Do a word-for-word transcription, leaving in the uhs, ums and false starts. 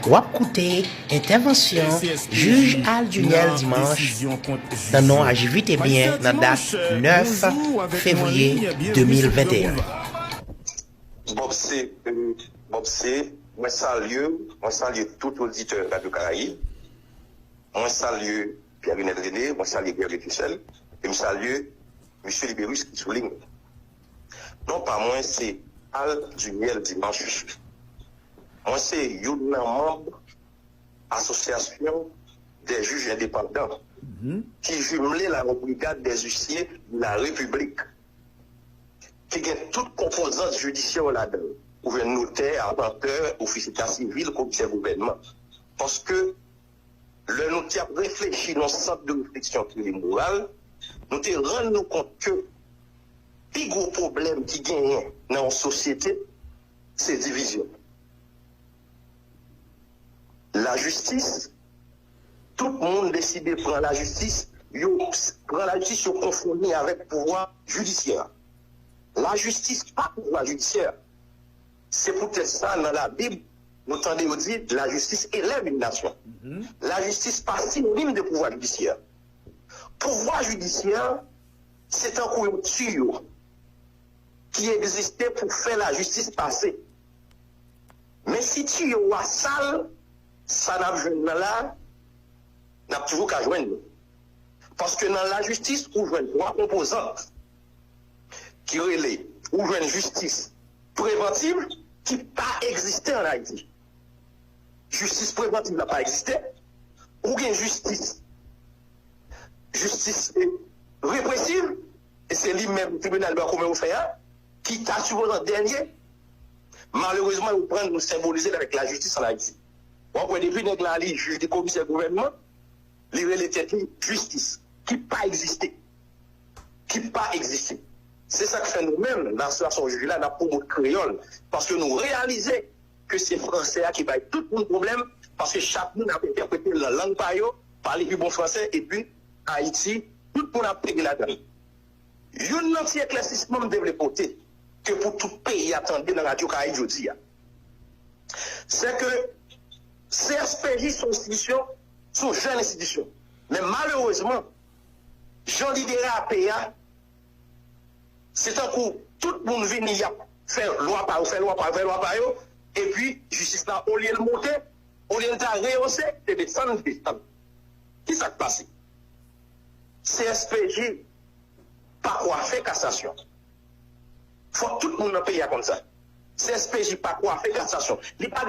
W ap koute entèvansyon Jij Al Duniel Dimanche nan non a Jivitebyen nan dat nèf fevriye de mil venteyen. Bob C, euh, Bob C, mwen salye, mwen salye tout oditè Radyo Karayib. Mwen salye Pierre Renel René, mwen salye Guerrier Toussaint, e m salye Misye Liberus ki sou liy. Non pa mwen se Al Duniel Dimanche. Mwen se youn nan manm Association des juges indépendants, ki jimle la Brigade des huissiers de la République, ki gen tout konpozant jidisyè yo ladan l. Ou jwenn notè, apantè, ofisye eta sivil, komisè gouvènman. Paske lè nou t ap reflechi nan sant de refleksyon ki rele moral, nou te rann nou kont ke pi gwo pwoblèm ki genyen nan yon sosyete, se divizyon. Lajistis, tout moun deside pran lajistis, yo pran lajistis, yo konfonn li avèk pouvwa jidisyè. Lajistis pa pouvwa jidisyè. Se poutèt sa, nan Labib, nou tande yo di, lajistis élève une nation. Lajistis pa sinonim de pouvwa jidisyè. Pouvwa jidisyè, se tankou yon tiyo ki egziste pou fè lajistis pase. Men si tiyo a sal, sa n ap jwenn nan la, n ap toujou ka jwenn li. Paske nan lajistis, ou jwenn twa konpozant ki rele, ou jwenn jistis prevantiv ki pa egziste ann Ayiti. Jistis prevantiv la pa egziste. Ou gen jistis, jistis eh, represiv, e se li menm tribinal bwa komen yo fè a, ki ta sipoze dènye. Malerezman, yo pran nou senbolize l avèk lajistis ann Ayiti. W ap wè depi nèg la li jij, li komisè gouvènman, li rele tèt li jistis, ki pa egziste. Ki pa egziste. Se sa k fè nou menm, nan asosyasyon jij la, n ap pwomòt kreyòl, paske nou reyalize ke se fransè a ki bay tout moun pwoblèm, paske chak moun ap entèprete l nan lang pa yo, pale pi bon fransè, epi Ayiti, tout moun ap pede ladan l. Youn nan ti eklèsisman m te vle pote, ke pou tout peyi a tande nan Radyo Karayib jodi a, se ke C S P J se yon enstitisyon, se yon jèn enstitisyon. Men malerezman, jan li derape a, se tankou tout moun vini, y ap fè lwa pa yo, fè lwa pa yo, fè lwa pa yo, epi jistis la, olye l monte, olye l ta reyose, te desann, desann. Ki sa k pase? C S P J pa kwafe kasasyon. Fòk tout moun nan peyi a konn sa. C S P J pa kwafe kasasyon. Li pa gen